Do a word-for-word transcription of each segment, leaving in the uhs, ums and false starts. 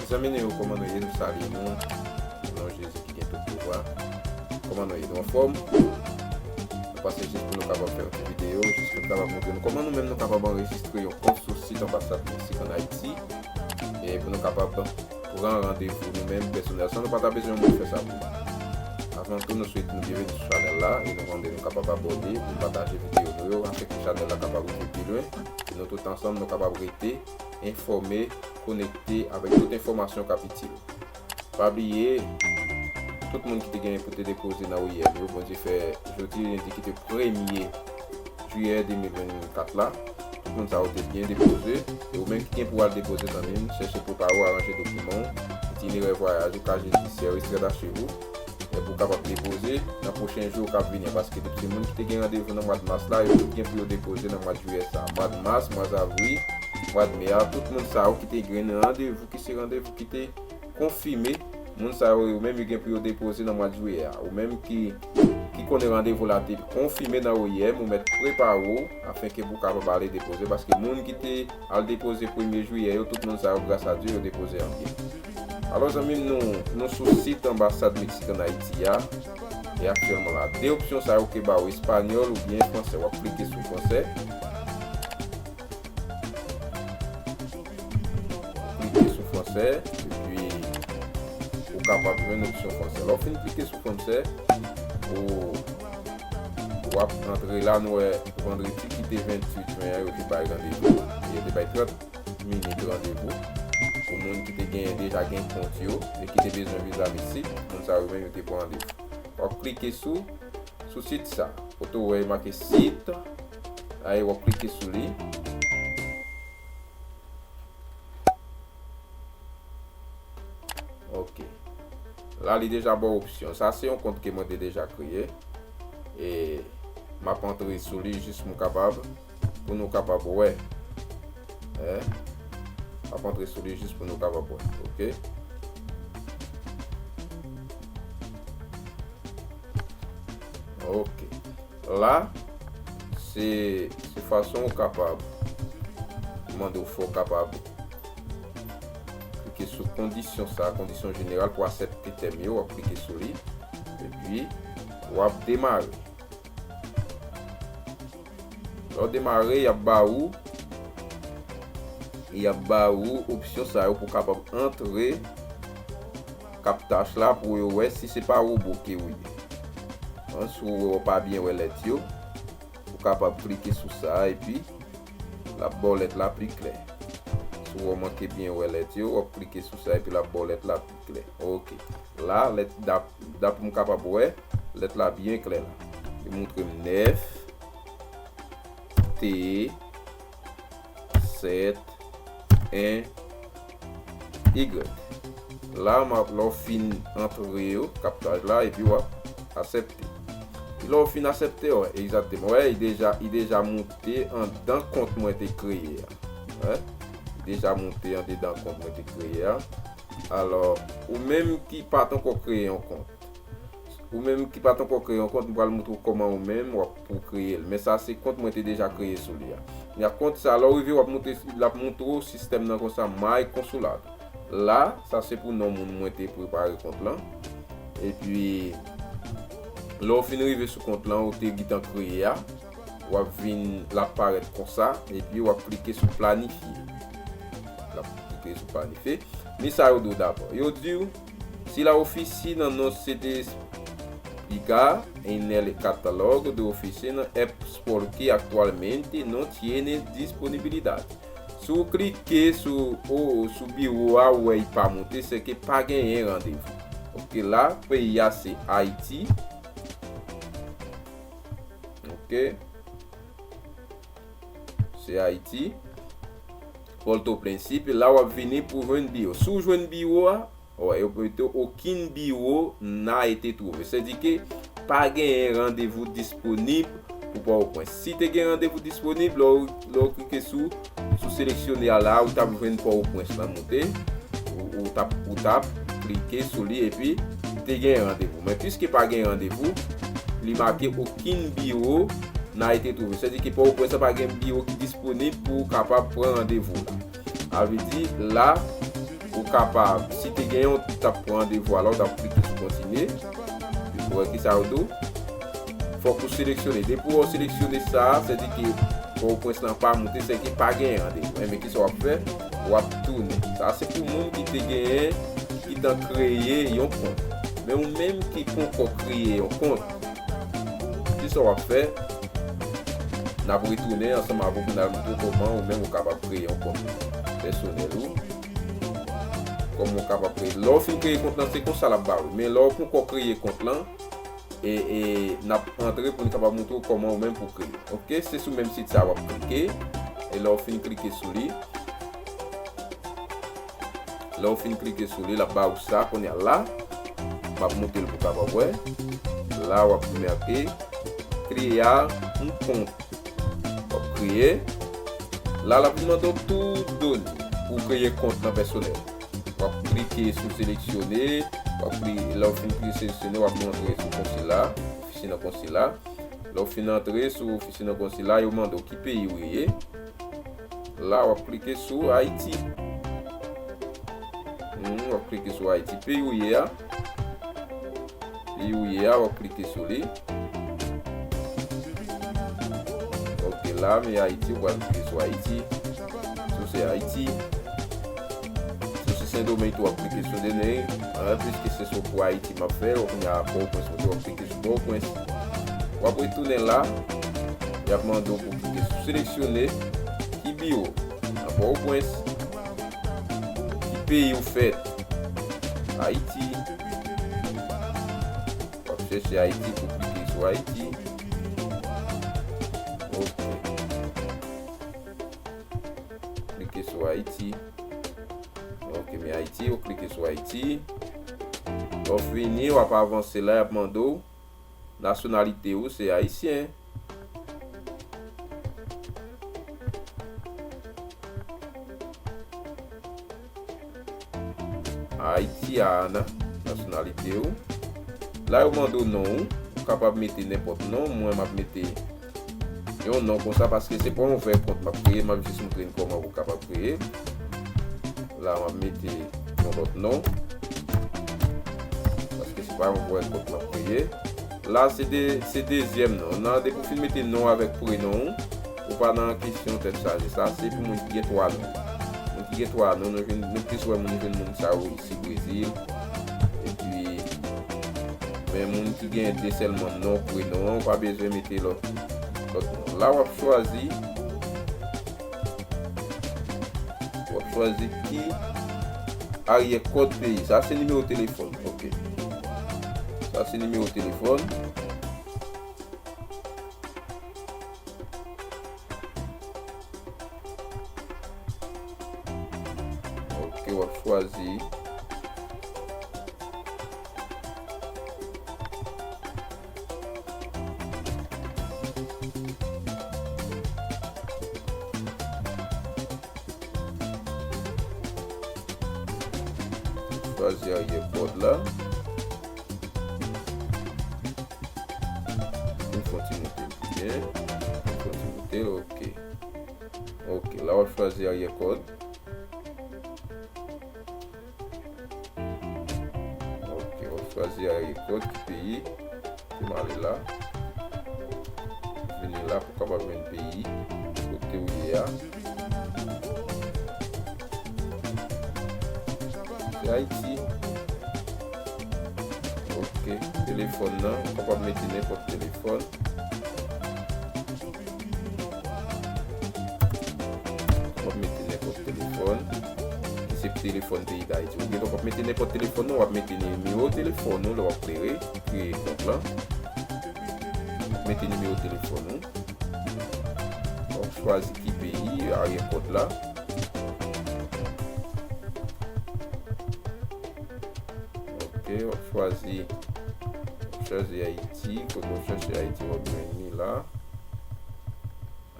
Zanmi nou yo, kòman nou ye? Nou salye nou. O non Jezi ki gen tout pouvwa. Kòman nou ye? Nou anfòm? Nou pase jis pou nou kapab fè yon ti videyo, jis pou nou kapab montre nou kòman nou menm nou kapab anrejistre yon kont sou sit anbasad Meksik ann Ayiti. E pou nou kapab pran randevou nou menm pèsonèl, san nou pa ta bezwen yon moun fè sa pou nou. Avan tou, nou swete nou byenveni sou chanèl la e nou mande nou kapab abòne, nou pataje videyo nou yo, afenke chanèl la kapab rive pi lwen. E nou tout ansanm, nou kapab rete enfòme, konekte avèk tout enfòmasyon k ap itil. Pa bliye, tout moun ki te genyen pou te depoze nan O I M yo, Bondye fè jodi lendi ki te premye jiyè de mil vennkat la, tout moun sa yo te byen depoze. E ou menm ki gen pou al depoze, zanmi m, chèche prepare w, aranje dokiman w, itinerè vwayaj ou, kaziye jidisyè w, et cetera chez vous. E pou w kapab depoze nan pwochen jou k ap vini an, paske tout se moun ki te gen randevou nan mwa mas la, yo tout gen pou yo depoze nan mwa jiyè sa. Mwa mas, mwa avril, mwa me a, tout moun sa yo ki te gen randevou, ki se randevou ki te konfime, moun sa yo, yo menm yo gen pou yo depoze nan mwa jiyè a. Ou menm ki, ki konnen randevou la te konfime nan O I M, ou mèt prepare w afenke pou w kapab ale depoze, paske moun ki te al depoze premye jiyè yo, tout moun sa yo, gras a Dye, yo depoze an byen. Alò, zanmi m, nou, nou sou sit anbasad Meksik ann Ayiti a, e aktyèlman la, de opsyon sa yo ki ba w, espanyòl oubyen fransè. W ap klike sou fransè. Klike sou fransè, epi ou kapab jwenn opsyon fransè. Lè w fin klike sou fransè, ou, w ap antre la, nou wè vandredi ki te venntuit jen an, yo te bay randevou, yo te bay trant minit randevou pou moun ki te genyen, deja gen kont yo e ki te bezwen viza Meksik, moun sa yo menm yo te pran randevou. W ap klike sou, sou sit sa. Kote w wè make sit, ayi w ap klike sou li. Ok. La, li deja ba w opsyon. Sa se yon kont ke mwen te deja kreye. E m ap antre sou li jis pou m kapab, pou nou kapab wè. Hein? M ap antre sou li jis pou nou kapab wè. Ok? Ok. La, se, se fason ou kapab, mande w fè w kapab klike sou kondisyon sa, kondisyon jeneral pou aksepte tèm yo, w ap klike sou li, epi w ap demare. Lè w demare, y ap ba ou, y ap ba ou opsyon sa yo pou w kapab antre kaptchaj la pou yo wè si se pa wobo ke ou ye. An, si w wè w pa byen wè lèt yo, ou kapab klike sou sa epi l ap ba w lèt la pi klè. Si w wè w manke byen wè lèt yo, w ap klike sou sa epi l ap ba w lèt la pi klè. Ok. La, lèt dap, dap m kapab wè, lèt la byen klè la. Li montre m nèf, T, sèt, en, Y. La, m ap, lè w fin antre yo, kaptchaj la, epi w ap aksepte. Epi lè w fin aksepte, wè, egzakteman. Wè, li deja, li deja moute anndan kont mwen te kreye a. Wè, li deja moute anndan kont mwen te kreye a. Alò, ou menm ki pa t ankò kreye yon kont, Ou menm ki pa t ankò kreye yon kont, m pral montre w kòman ou menm w ap pou kreye l. Men sa se kont mwen te deja kreye sou li a. Men ak kont sa, lè w rive, w ap montre, l ap montre w sistèm nan konsa, My Consulado. La, sa se pou non moun mwen te prepare kont lan. Epi, lè w fin rive sou kont lan, ou te gentan kreye a, w ap vin, l ap parèt konsa, epi w ap klike sou planifye. L ap klike sou planifye. Men sa yo di w dabò. Yo di w, si la oficina no se despliga en el catálogo de oficina es porque actualmente no tiene disponibilidad. Si w klike sou, o, sou biwo a, ou wè li pa moute, se ke pa genyen randevou. Ok, la, peyi a se Ayiti. Ok. Se Ayiti. Pòtoprens. Epi la w ap vini pou jwenn biwo. Si w jwenn biwo a, wè, yo mete okin biwo na ete twouve. Sèdike pa genyen randevou disponib pou Pòtoprens. Si te gen randevou disponib, lè w, lè w klike sou, sou seleksyone a la, ou t ap jwenn Pòtoprens lan moute. Ou, ou t ap, ou t ap klike sou li epi te gen randevou. Men piske pa gen randevou, li make okin biwo na ete twouve. Sèdike Pòtoprens lan pa gen biwo ki disponib pou w kapab pran randevou la. Sa vle di, la, ou kapab, si te gen yon, t ap pran randevou a la, ou t ap klike sou kontinye. Epi pou wè kisa yo di w. Fòk ou seleksyone. Depi w seleksyone sa, sètadi ke Pòtoprens lan pa moute, sètadi ke pa gen randevou. Enben, kisa w ap fè? W ap tounen. Sa se pou moun ki te genyen, ki t an kreye yon kont. Men ou menm ki poko kreye yon kont, kisa w ap fè? N ap retounen ansanm avè w pou n al montre w kòman ou menm ou kapab kreye yon kont pèsonèl ou. Kòman ou kapab kreye. Lè w fin kreye kont lan, se konsa l ap ba w. Men lè w poko kreye kont lan, e, e n ap antre pou n kapab montre w kòman ou menm pou kreye. Oke, se sou menm sit sa w ap klike. E lè w fin klike sou li, lè w fin klike sou li, l ap ba w sa kounye a la. M ap montre l pou w kapab wè. La, w ap mèke kreye a yon kont. W ap kreye. La, l ap vin mande w tout done pou w kreye kont lan pèsonèl. W ap klike sou seleksyone, w ap kli-, lè w fin klike seleksyone, w ap antre sou konsila, ofisyè nan konsila. Lè w fin antre sou ofisyè nan konsila, yo mande w ki peyi w ye. La, w ap klike sou Ayiti. Hmm, w ap klike sou Ayiti, peyi w ye a. Peyi w ye a, w ap klike sou li. Ok, la, men Ayiti, w pral klike sou Ayiti. Si w se Ayiti. Si w se Sendomeng tou, w ap klike sou Sendomeng. An, piske se sou pou Ayiti m ap fè, w kounye a Pòtoprens, w ap klike sou Pòtoprens. W ap retounen la, y ap mande w pou klike sou seleksyone ki biwo nan Pòtoprens, ki peyi w fèt, Ayiti. W ap chèche Ayiti pou klike sou Ayiti. Ok. Klike sou Ayiti. Ok, men Ayiti, ou klike sou Ayiti. Lè w fini, w ap avanse la, y ap mande w nasyonalite ou, se ayisyen. Ayiti a, nan nasyonalite ou. La, yo mande w non ou. Ou kapab mete nenpòt non. Mwen, m ap mete yon non konsa, paske se pa yon vrè kont m ap kreye, m ap jis montre n kòman pou w kapab kreye. La, m ap mete yon lòt non, paske se pa yon vrè kont m ap kreye. La, se de, se dezyèm non. Nan, depi w fin mete non avèk prenon ou, ou pa nan kesyon tèt chaje. Sa, se pou moun ki gen twa non. Moun ki gen twa non, nou jwenn, nou plis wè moun jwenn moun sa yo isi Brezil. Epi, men moun ki gen de sèlman non, prenon an, ou pa bezwen mete lòt, lòt non. La, w ap chwazi, w ap chwazi ki aryè kòd peyi. Sa, se nimewo telefòn. Ok. Sa, se nimewo telefòn. Ok, w ap chwazi. Chwazi aryè kòd la. Nou fè yon ti moute l byen. Nou fè yon ti moute l, ok. Ok, la w ap chwazi aryè kòd. Ok, w ap chwazi aryè kòd ki peyi. Ou male la. Vini la pou w kapab jwenn peyi kote w ye a. Se Ayiti. Ok, telefòn nan, ou kapab mete nenpòt telefòn. W ap mete nenpòt telefòn, ki se telefòn peyi Dayiti. Oubyen w ap mete nenpòt telefòn, non, w ap mete nimewo telefòn ou lè w ap kreye, kreye kont lan. W ap mete nimewo telefòn ou. W ap chwazi ki peyi, aryè kòd la. Ok, w ap chwazi, w ap chwazi Ayiti, kote w chèche Ayiti, w ap jwenn li la.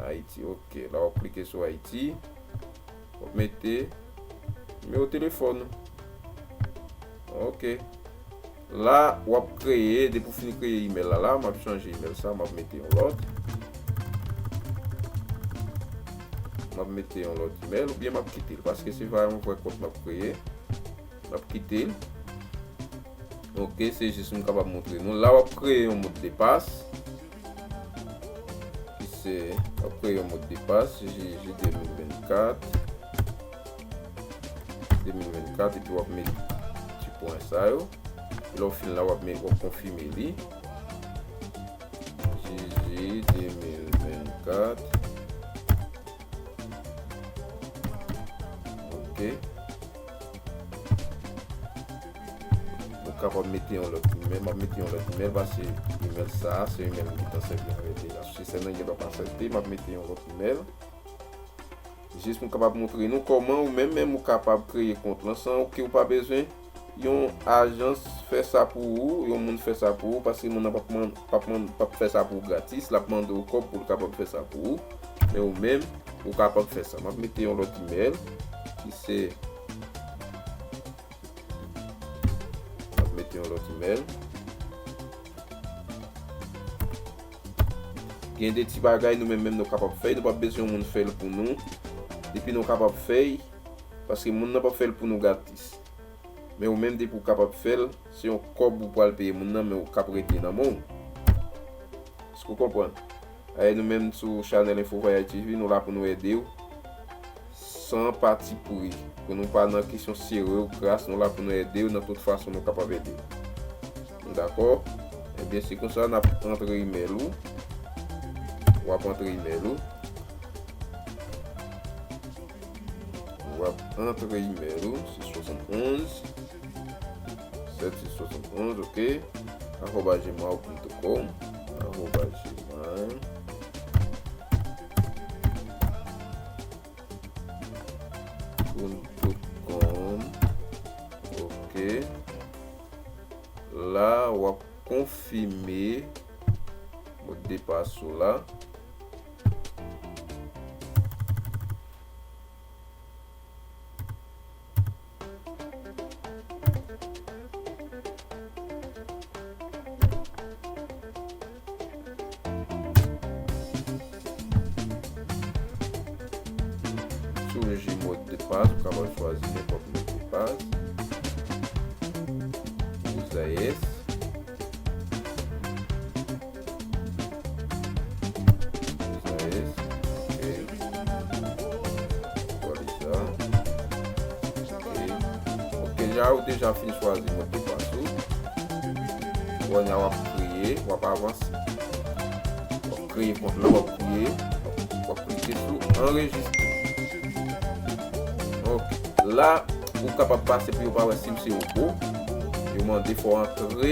Ayiti, ok. La, w ap klike sou Ayiti. W ap mete nimewo telefòn ou. Ok. La, w ap kreye, depi w fin kreye imèl la, la, m ap chanje imèl sa, m ap mete yon lòt. M ap mete yon lòt imèl, oubyen m ap kite l, paske se pa yon vrè kont m ap kreye. M ap kite l. Ok, se jis m kapab montre nou. La, w ap kreye yon moddepas. Ki se, w ap kreye yon moddepas, J J de mil vennkat. De mil vennkat, epi w ap met ti pwen sa yo. Epi lè w fin la, w ap met, w ap konfime li. J J de mil vennkat. Ok. Ou kapab mete yon lòt imèl. M ap mete yon lòt imèl paske imèl sa a, se imèl m gentan sèvi avè l deja. Si sèlman gen dwa pa aksepte, m ap mete yon lòt imèl. Jis pou m kapab montre nou kòman ou menm menm ou kapab kreye kont lan san ke ou pa bezwen yon ajans fè sa pou ou, yon moun fè sa pou ou, paske moun nan p ap man-, p ap man-, p ap fè sa pou ou gratis, l ap mande w kòb pou l kapab fè sa pou ou. Men ou menm, ou kapab fè sa. M ap mete yon lòt imèl ki se, m ap mete yon lòt imèl. Gen de ti bagay nou menm menm nou kapab fè, nou p ap bezwen moun fè l pou nou. Depi nou kapab fè l, paske moun nan p ap fè l pou nou gratis. Men ou menm depi ou kapab fè l, se yon kòb ou pral peye moun nan, men ou k ap rete nan men w. Èske w konprann? Ayè nou menm sou chanèl Info Voyage T V, nou la pou nou ede w san pati pri. Pou nou pa nan kesyon sere w kras, nou la pou nou ede w nan tout fason nou kapab ede w. Dakò? Ebyen, se konsa n ap antre imèl ou. W ap antre imèl ou. W ap antre imèl ou, sis swasann onz, sèt sis swasann onz, ok, arobase gmail ponto com, arobase gmail ponto com, ok. La, w ap konfime moddepas ou la. Sou J moddepas, ou kapab chwazi nenpòt moddepas. User S. User S. Ok. Aktyalize sa. Ok. Ok, la ou deja fin chwazi moddepas ou. Kounye a w ap kreye, w ap avanse. W ap kreye kont lan, w ap kreye, w ap klike sou anrejistre. Ok. La, ou kapab pase pou yo pa wè si w se yon bo. Yo mande fò w antre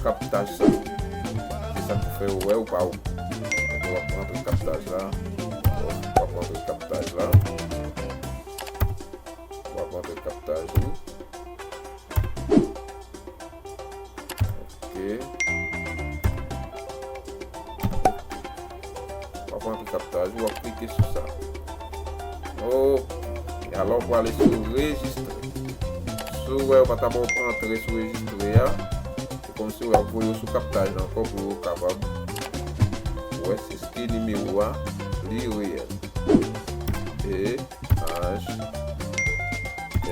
kaptaj sa. Se sa k fè yo wè ou pa ou. W ap antre kaptaj la. W ap antre kaptaj la. W ap antre kaptaj ou. Ok. W ap antre kaptaj ou, w ap klike sou sa. Ok. Alò, w prale sou rejistre. Si w wè yo pa t ap antre sou rejistre a, se kòmsi w ap voye yo sou kaptaj la ankò pou yo kapab wè si èske nimewo a li reyèl. E H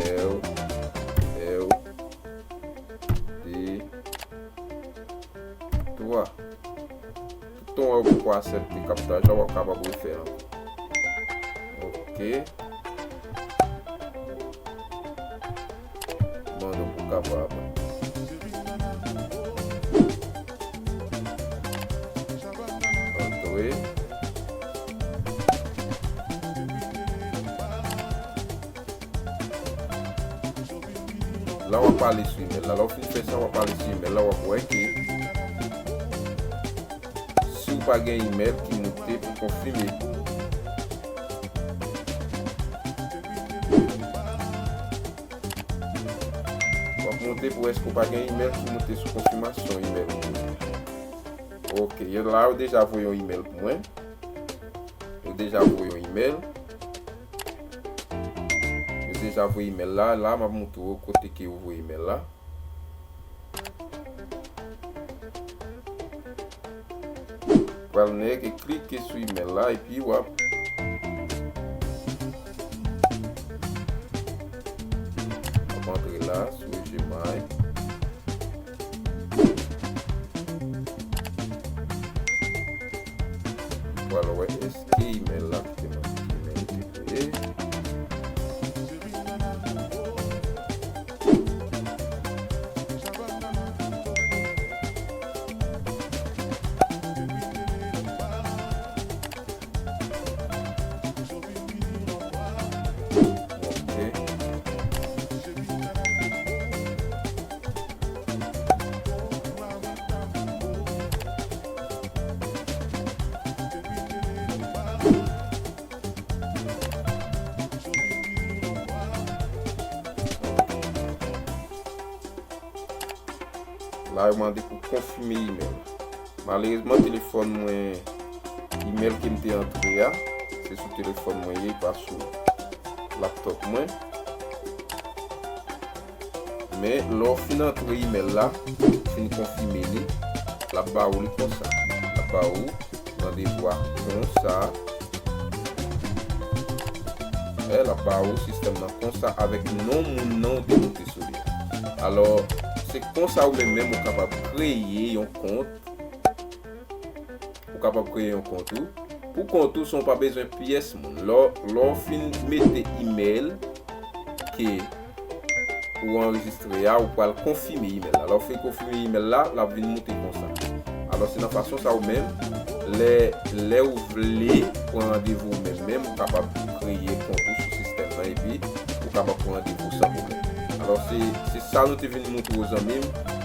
R R D twa. Toutan w wè ou poko aksepte kaptaj la, w ap kapab refè ankò. Ok. Mande w pou kapab antre. La, w ap ale sou imèl la. Lè w fin fè sa, w ap ale sou imèl la, w ap wè ke si w pa gen imèl ki moute pou konfime. W ap moute pou èske w pa gen imèl ki moute sou konfimasyon imèl ou. Ok, yo la, yo deja voye yon imèl pou mwen. Yo deja voye yon imèl. Yo deja voye imèl la. La, m ap montre w kote ke yo voye imèl la. Pral nèk e klike sou imèl la, epi w ap, w ap, w ap, w ap, w ap antre la sou Gmail. M pral wè èske email la ki te mande, email ki te kreye. Ok. La, yo mande pou konfime email. Malerezman, telefòn mwen, email ke m te antre a, se sou telefòn mwen ye, pa sou laptop mwen. Men, lè w fin antre email la, fin konfime li, l ap ba ou li konsa. L ap ba ou randevou a konsa. E l ap ba ou sistèm nan konsa avèk non moun nan ou te moute sou li. Alò, se konsa ou menm menm ou kapab kreye yon kont. Ou kapab kreye yon kont ou. Pou kont ou, san w pa bezwen pyès moun. Lè w, lè w fin mete email ke ou anrejistre a, ou pral konfime email la. Lè w fin konfime email la, l ap vin moute konsa. Alò, se nan fason sa ou menm, lè, lè ou vle pran randevou ou menm menm, ou kapab kreye kont ou sou sistèm nan, epi ou kapab pran randevou san pwoblèm. Alò, se, se sa nou te vin montre w, zanmi m,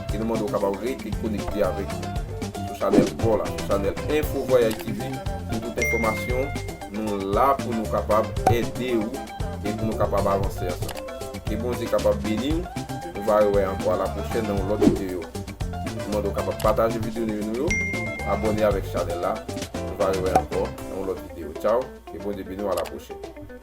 e nou mande w kapab rete konekte avèk nou sou chanèl pa w la, sou chanèl Info Voyage T V, pou tout enfòmasyon, nou la pou nou kapab ede w e pou nou kapab avanse ansanm. Ke Bondye kapab beni w. Nou va rewè ankò a la pwochèn nan yon lòt videyo. Nou mande w kapab pataje videyo nou yo, abòne avèk chanèl la. Nou va rewè ankò nan yon lòt videyo. Tchaw, ke Bondye beni w, a la pwochèn.